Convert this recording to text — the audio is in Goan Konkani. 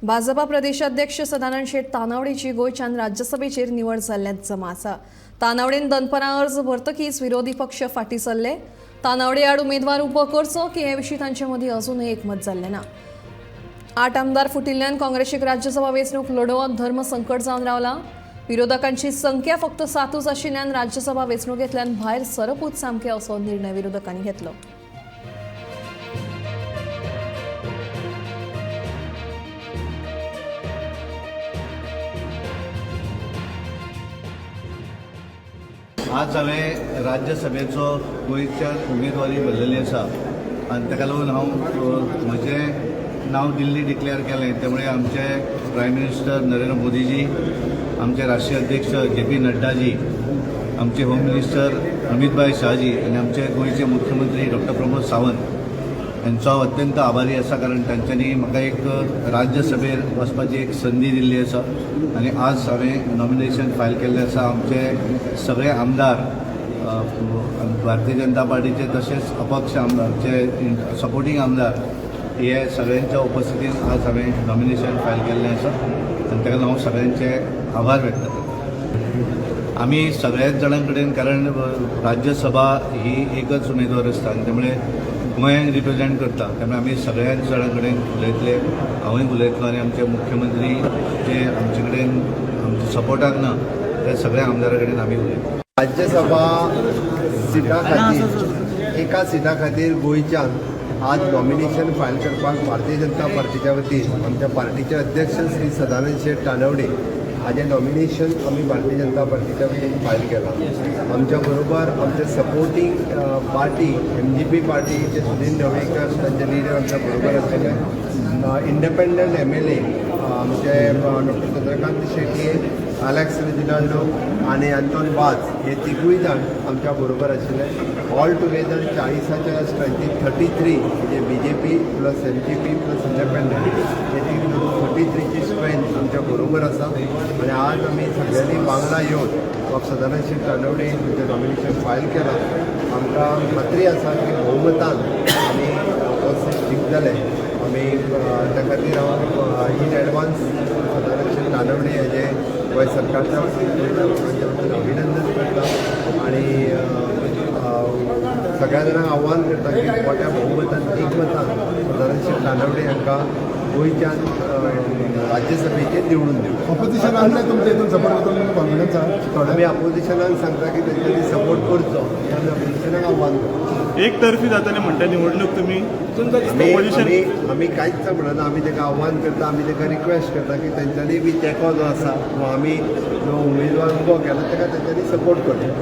भाजपा प्रदेशाध्यक्ष सदानंद शेट तानावडेची गोंयच्यान राज्यसभेचेर निवड जाल्ल्यान जमा आसा. तानावडेन दनपरां अर्ज भरतकीच विरोधी पक्ष फाटीं सरले. तानावडे आड उमेदवार उबो करचो की हे विशीं तांचे मदीं अजूनय एकमत जाल्लें ना. 8 आमदार फुटिल्ल्यान काँग्रेसीक राज्यसभा वेंचणूक लडोवप धर्म संकट जावन रावला. विरोधकांची संख्या फक्त 7च आशिल्ल्यान राज्यसभा वेंचणुकेंतल्यान भायर सरपूच सामकें असो निर्णय विरोधकांनी घेतलो. आज हांवें राज्यसभेचो गोंयच्यान उमेदवारी भरलेली आसा आनी ताका लागून हांव म्हजें नांव दिल्ली डिक्लेअर केलें. त्यामुळे आमचे प्रायम मिनिस्टर नरेंद्र मोदीजी, आमचे राष्ट्रीय अध्यक्ष जे पी नड्डाजी, आमचे होम मिनिस्टर अमितभाई शहाजी आनी आमचे गोंयचे मुख्यमंत्री डॉक्टर प्रमोद सावंत यांचो हांव अत्यंत आभारी आसा, कारण तांच्यांनी म्हाका एक राज्यसभेर वचपाची एक संदी दिल्ली आसा आनी आज हांवें नॉमिनेशन फायल केल्लें आसा. आमचे सगळे आमदार, भारतीय जनता पार्टीचे तशेंच अपक्ष आमदार, सपोर्टींग आमदार, हे सगळ्यांच्या उपस्थितीन आज हांवें नॉमिनेशन फायल केल्लें आसा आनी ताका लागून हांव सगळ्यांचे आभार व्यक्त करता. आमी सगळ्याच जाणां कडेन, कारण राज्यसभा ही एकच उमेदवार आसता आनी त्यामुळे गोंयांक रिप्रेझेंट करता, त्यामुळे आमी सगळ्याच जाणां कडेन उलयतले. हांवूय उलयतलो आनी आमचे मुख्यमंत्री जे आमचे कडेन आमच्या सपोर्टाक ना त्या सगळ्या आमदारा कडेन आमी उलयतले. राज्यसभा सिटा खातीर, एका सिटा खातीर गोंयच्यान आज नॉमिनेशन फायल करपाक भारतीय जनता पार्टीच्या वतीन आमच्या पार्टीचे अध्यक्ष श्री सदानंद शेट तानवडे हाजें नॉमिनेशन आमी भारतीय जनता पार्टीच्या वतीन फायल केलां. आमच्या बरोबर आमचे सपोर्टींग पार्टी एमजीपी पार्टीचे सुदीन ढवळीकर, तांचे लिडर आमच्या बरोबर आशिल्ले. इंडिपेंडंट एमएलए आमचे doctor Chandrakant Shetye, Alex Reginaldo आनी अंतोन वाज हे तिगूय जाण आमच्या बरोबर आशिल्ले. ऑल टुगेदर 40च्या स्ट्रेंथीन 33, म्हणजे BJP plus MGP plus independent हे तीन धरून 33ची स्ट्रेंथ आमच्या बरोबर आसा. आनी आज आमी सगळ्यांनी वांगडा येवन बाब सदानंद शेट तानवडे हांचें नॉमिनेशन फायल केलां. आमकां खात्री आसा की भोवमतान आमी हो सीट जिखतले आमी. त्या खातीर हांव इन एडवान्स सदानंद शेट तानवडे हाजें गोंय सरकारच्या वतीन, गोंयच्या लोकांच्या वतीन अभिनंदन करता आनी सगळ्या जाणांक आव्हान करता की मोठ्या बहुमतान, एकमतान सदानंद शेट तानवडे हांकां गोंयच्यान राज्यसभेचेर निवडून दिवं. ऑपोजिशन आणले तुमच्या इथून सपोर्ट करतो, कॉन्फिडन्स आहा थोड्या? आमी अपोजिशनाक सांगता की तेंच्यांनी सपोर्ट करचो हें आमी अपोजिशनाक आव्हान करता. एक तर्फी जातले म्हणटा निवडणूक तुमी. आमी ऑपोजिशन आमी आमी कांयच म्हणना. आमी ताका आव्हान करता, आमी ताका रिक्वेस्ट करता की तेंच्यांनी बी तेंको जो आसा, वो आमी जो उमेदवार उबो केला ताका तेंच्यांनी सपोर्ट करचो.